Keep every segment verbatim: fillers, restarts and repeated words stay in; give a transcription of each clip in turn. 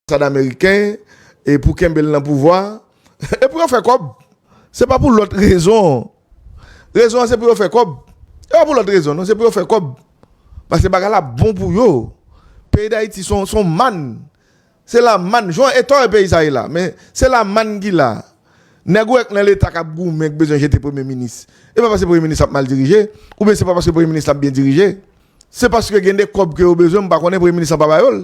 anbasad ameriken e pou kenbe l nan pouvwa. E pou yo fè kòb. Se pa pou lòt rezon. Rezon an se pou yo fè kòb. E pa pou lòt rezon, non, se pou yo fè kòb. Paske bagay la bon pou yo. Peyi Dayiti se yon, se yon màn. Se lamàn. Jan eta peyi sa ye la. Men se lamàn ki la. Nèg ou wè k nan leta k ap goumen, k bezwen jete premye minis. E pa paske premye minis ap mal dirije, oubyen se pa paske premye minis la ap byen dirije. Se paske gen de kòb ke yo bezwen, m pa konnen premye minis la pa ba yo l.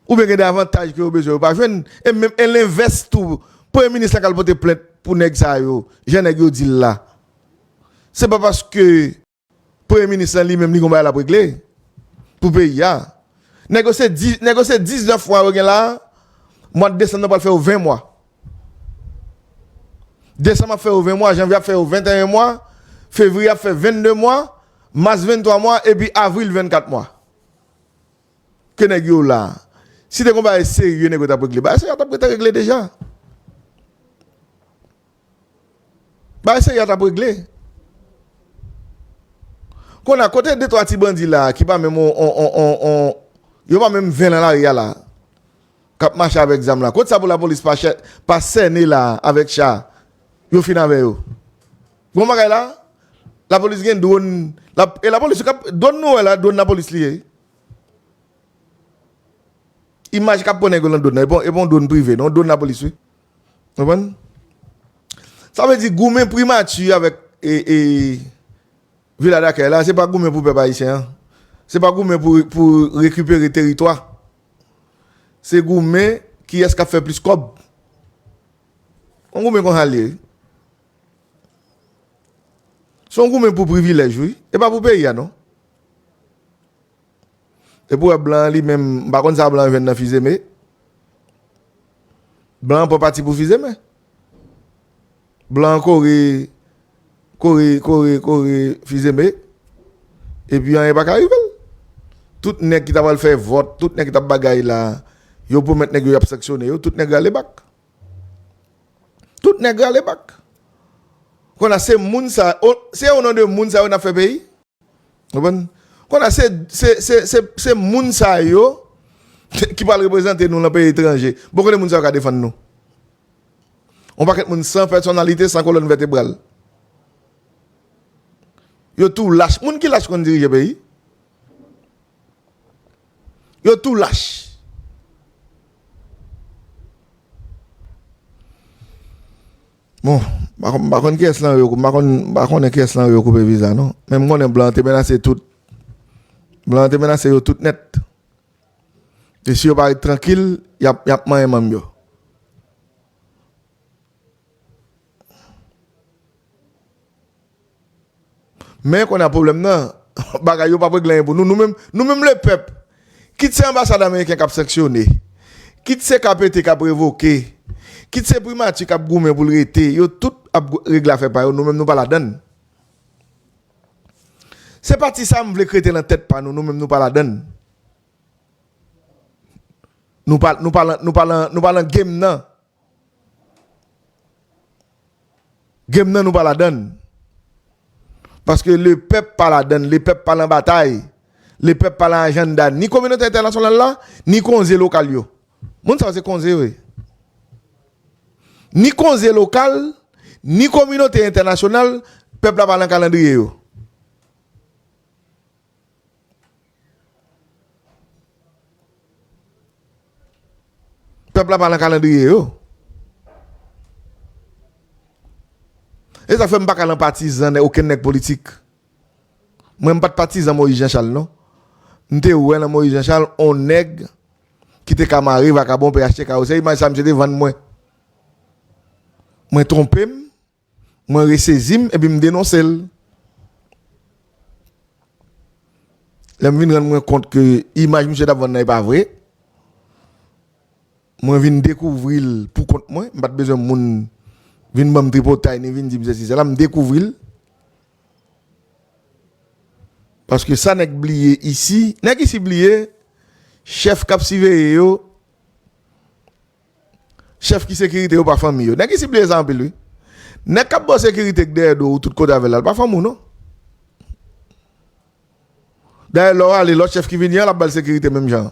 Oubyen gen de avantaj ke yo bezwen, yo pa jwenn. E menm, e lenvès tou, premye minis la k al pote plent pou nèg sa yo, jan nèg yo di l la. Se pa paske premye minis lan li menm li gon bagay l ap regle pou peyi a. Nèg yo se di, nèg yo se diznèf mwa yo gen la. Mwa desanm nan pral fè yo ven mwa. Desanm ap fè yo ven mwa, janvye ap fè yo venteyen mwa, fevriye ap fè vennde mwa, mas venntwa mwa, epi avril vennkat mwa. Ke nèg yo la. Si te gon bagay serye nèg yo t ap regle, bagay serye t ap gentan regle deja. Bagay serye t ap regle. Kounye a, kote de twa ti bandi la ki pa menm on, on, on, on, on, yo pa menm ven nan lari a la, k ap mache avèk zam la? Kote sa pou lapolis pa chè, pa sène la avèk cha? Yo fin avè yo. Bon bagay la, lapolis gen dwòn, la, e lapolis, dwòn nou wè la, dwòn lapolis li ye. Imaj k ap pran nèg yo nan dwòn nan, e pa, e pa yon dwòn prive, non, dwòn lapolis, wi. Konprann? Sa vle di goumen primati avèk, e, e, vila dakèy la, se pa goumen pou pèp ayisyen an. Se pa goumen pou, pou rekipere teritwa. Se goumen kiyès k ap fè plis kòb. Yon goumen konsa l ye. Se yon goumen pou privilèj, wi. E pa pou peyi a, non. Epi w wè blan an li menm, m pa konn sa blan an jwenn nan Fizeme. Blan an pran pati pou Fizeme. Blan an kore, kore, kore, kore Fizeme. Epi anyen pa ka rive l. Tout nèg ki ta pral fè vòt, tout nèg ki t ap bagay la, yo pwomèt nèg yo y ap sanksyone yo, tout nèg rale bak. Tout nèg rale bak. Kounye a se moun sa, o, se o non de moun sa yo n ap fè peyi. Konprann? Kounye a se, se, se, se, se moun sa yo ki pral reprezante nou nan peyi etranje. Bon, kote moun sa yo ka defann nou? Yon pakèt moun san pèsonalite, san kolòn vètebral. Yo tou lach. Moun ki lach konn dirije peyi. Yo tou lach. Bon, m pa kon-, m pa konn kiyès lan yo, m pa konn, m pa konnen kiyès lan yo koupe viza, non. Men m konnen blan an te menase tout. Blan an te menase yo tout nèt. E si yo pa ret trankil, y ap, y ap manyen manm yo. Men kounye a pwoblèm nan, bagay yo p ap regle anyen pou nou. Nou menm, nou menm lepèp, kit se anbasad ameriken k ap sanksyone, kit se K P T k ap revoke, kit se primati k ap goumen pou l rete, yo tout ap gou-, regle afè pa yo, nou menm nou pa ladann. Se pati sa m vle k rete nan tèt pa nou, nou menm nou pa ladann. Nou pa, nou pa lan, nou pa lan, nou pa lan game nan. Game nan nou pa ladann. Paske lepèp pa ladann, lepèp pa lan batay, lepèp pa lan ajanda, ni kominote entènasyonal la, ni konze lokal yo. Moun sa yo se konze yo ye. Ni konze lokal, ni kominote entènasyonal, pèp la pa lan kalandriye yo. Pèp la pa lan kalandriye yo. E sa fè m pa ka lan patizan nè-, okenn nèg politik. Mwen, m pa t patizan Moyiz Janchal, non. M te wè nan Moyiz Janchal on nèg ki te ka mare vakabon, P H T K yo. Se imaj sa misye te vann mwen. Mwen twonpe m, mwen resezi m, epi m denonse l. Lè m vin rann mwen kont ke imaj misye t ap vann nan e pa vre, mwen vin dekouvri l pou kont mwen. M pa t bezwen moun vin ban m tripotay, ni vin di m sesi sela. M dekouvri l. Paske sa nèg bliye isi, nèg isi bliye, chèf k ap siveye yo, chèf ki sekirite yo pa fanmi yo. Nèg isi bliye sa anpil, wi. Nèg k ap ba w sekirite k dèyè do w tout kote avè l la, l pa fanmi w, non. Dayè, lè w ale, lòt chèf ki vini an, l ap ba l sekirite menm jan.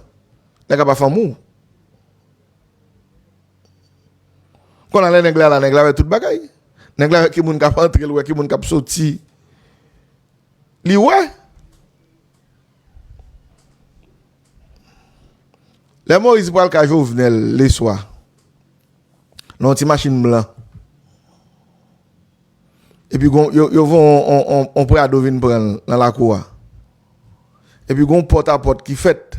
Nèg la pa fanmi w. Kounye a lè nèg la la, nèg la wè tout bagay. Nèg la wè ki moun k ap antre, l wè ki moun k ap soti. Li wè. Lè Moyiz pral ka Jovenel leswa, nan yon ti machin blan. Epi gon, yo, yo voye on, on, on, on Prado vin pran l nan lakou a. Epi gon pòt a pòt ki fèt.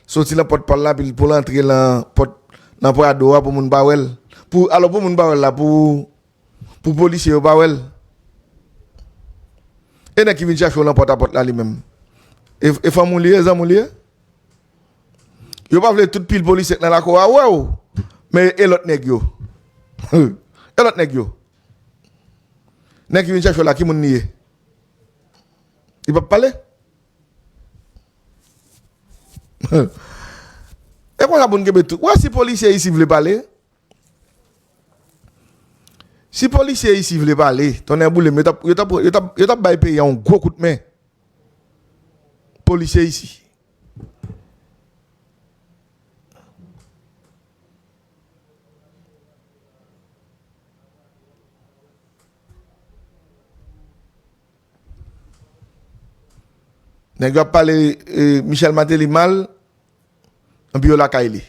Soti nan pòt pa l la, epi pou l antre nan pòt, nan Prado a pou moun pa wè l. Pou, alò pou moun pa wè l la, pou, pou polisye yo pa wè l. E nèg ki vin chache w nan pòt a pòt la li menm. E, e fanmi w li ye, zanmi w li ye? Yo pa vle tout pil polisye k nan lakou a wè w. Men e lòt nèg yo? E lòt nèg yo? Nèg ki vin chache w la, ki moun li ye? Li p ap pale? E konsa pou n kenbe tout. Ou wè si polisye isi vle pale? Si polisye isi vle pale, tonnè boule m, yo t ap, yo t ap, yo t ap, yo t ap bay peyi a yon gwo kout men. Polisye isi. Nèg yo ap pale, eh, Michel Martelly mal, epi yo lakay li.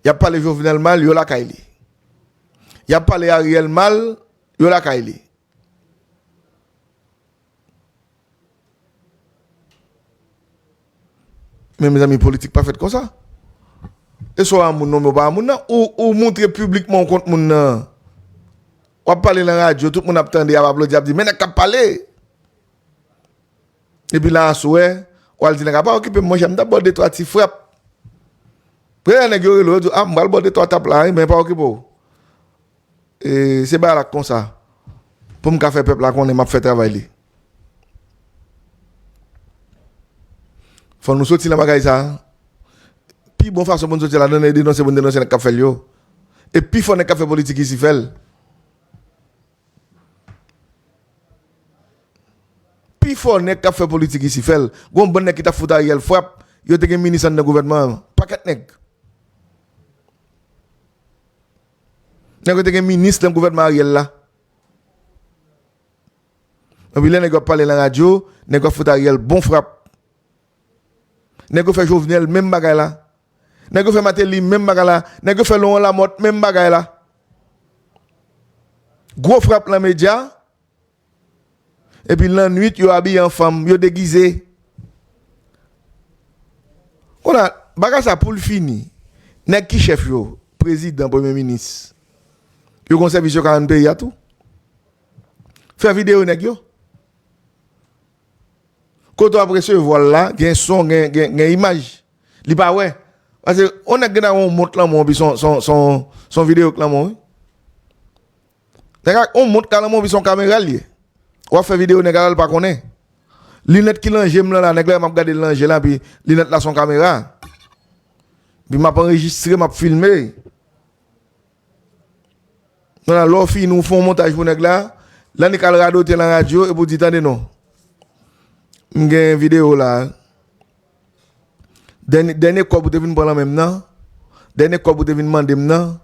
Y ap pale Jovenel mal, yo lakay li. Y ap pale Ariel mal, yo lakay li. Men mezanmi, politik pa fèt konsa. E swa w a moun nan, men w pa a moun nan. Ou, ou montre piblikman w kont moun nan. W ap pale nan radyo, tout moun ap tande, ap aplodi, ap di, "Men nèg k ap pale!" Epi la aswè, w al di nèg la, "Pa okipe m, monchè, m t ap ba w de twa ti frap." Premye nèg yo rele w, yo di w, "A, m pral ba w de twa tap la, wi, men pa okipe w." E, se bagay la k konsa. Pou m ka fè pèp la konnen m ap fè travay li. Fò nou soti nan bagay sa. Pi bon fason pou n soti ladan, e denonse pou n denonse nèg k ap fè l yo. E pi fò nèg k ap fè politik isi fè l. Pi fò nèg k ap fè politik isi fè l. Gon bann nèg ki t ap fout Ariel frap, yo te gen minis anndan gouvènman an. Pakèt nèg. Nèg yo te gen minis nan gouvènman Ariel la. Epi lè nèg yo ap pale nan radyo, nèg yo ap fout Ariel bon frap. Nèg yo fè Jovenel menm bagay la. Nèg yo fè Martelly menm bagay la. Nèg yo fè Laurent Lamothe menm bagay la. Gwo frap nan medya. Epi lannwit, yo abiye an fanm, yo degize. Kounye a, bagay sa pou l fini, nèg ki chèf yo, prezidan, premye minis, yo gon sèvis yo ka rann peyi a tou. Fè videyo nèg yo. Kote w ap resevwa l la, gen son, gen, gen, gen imaj. Li pa wè. Paske yon nèg gen yon mont lan men w, epi son, son, son, son videyo k lan men w, wi. Nèg ak yon mont ka lan men w, epi son kamera l ye. W ap fè videyo nèg la, l pa konnen. Linèt ki lan je m lan la, nèg la, m ap gade l lan je la, epi linèt la son kamera. Epi m ap anrejistre, m ap filme. Kounye a, lè w fini, ou fè yon montaj pou nèg la, l annik al radote nan radyo, epi w di, "Tande non. M gen videyo la. Dènye, dènye kòb ou te vin pran lan men m nan, dènye kòb ou te vin mande m nan,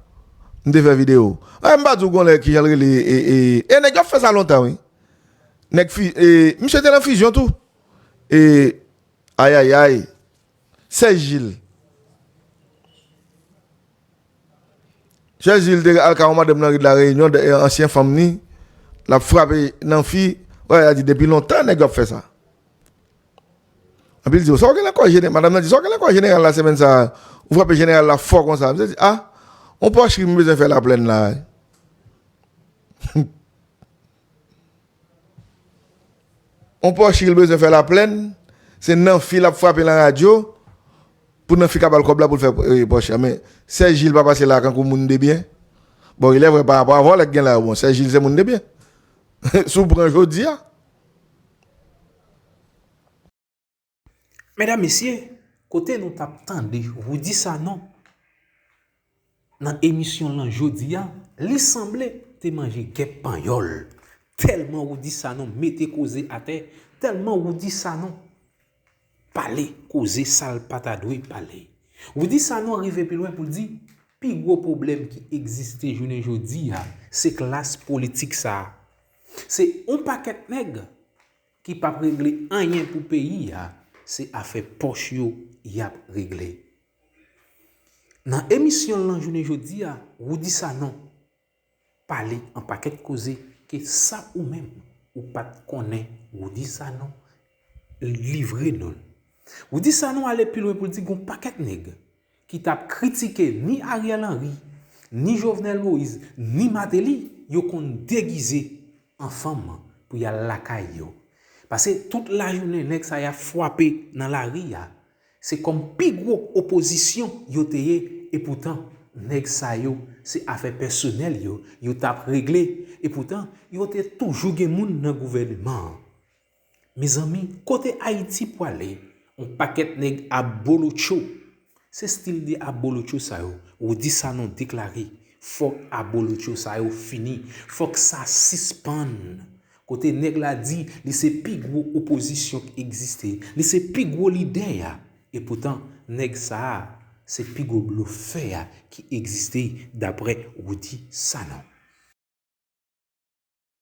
m te fè videyo." A, m pa di w gon lè ki jan l rele, e, e, e nèg yo ap fè sa lontan, wi. Nèg fi, e, misye te nan fizyon tou. E, ayayay. Sèz Jil. Sèz Jil te al ka yon madanm nan ri de la Reyinyon, de, ansyen fanm ni, l ap frape nan fi. Wè, a di depi lontan nèg yo ap fè sa. Anpil di, "Sa w gen nan kò jeneral?" Madanm nan di, "Sa w gen nan kò jeneral la semèn sa a? Ou frape jeneral la fò konsa." Misye di, "A, yon pòchri m bezwen fè Laplèn la." On pòchri l bezwen fè Laplèn, se Nanfi l ap frape nan radyo, pou Nanfi ka ba l kòb la pou l fè, e, pòchri a. Men, Sèz Jil pa pase la kankou moun de byen. Bon, ilèvrè, pa rapò a vòlè k gen la yo, bon, Sèz Jil se moun de byen. Si w pran jodi a. Medam, mesye, kote nou t ap tande Roudy Sanon nan emisyon lan jodi a, li sanble te manje kèk panyòl. Tèlman Roudy Sanon mete koze atè, tèlman Roudy Sanon pale koze sa l pa ta dwe pale. Roudy Sanon rive pi lwen pou l di, pi gwo pwoblèm ki egziste jounen jodi a, se klas politik sa a. Se yon pakèt nèg ki p ap regle anyen pou peyi a, se afè pòch yo y ap regle. Nan emisyon l lan jounen jodi a, Roudy Sanon pale yon pakèt koze ke sa ou menm ou pa t konnen Roudy Sanon livre nou l. Roudy Sanon ale pi lwen pou l di gon pakèt nèg ki t ap kritike ni Ariel Henry, ni Jovenel Moïse, ni Martelly, yo konn degize an fanm pou y al lakay yo. Paske tout lajounen nèg sa y ap frape nan lari a, se kòm pi gwo opozisyon yo te ye, epoutan nèg sa yo se afè pèsonèl yo, yo t ap regle, epoutan yo te toujou gen moun nan gouvènman an. Mezanmi, kote Ayiti pwale? Yon pakèt nèg abolotcho. Se stil de abolotcho sa yo. Roudy Sanon deklare, fòk abolotcho sa yo fini. Fòk sa sispann. Kote nèg la di li se pi gwo opozisyon ki egziste, li se pi gwo lidè a. Epoutan, nèg sa a, se pi gwo blofè a ki egziste, daprè Roudy Sanon.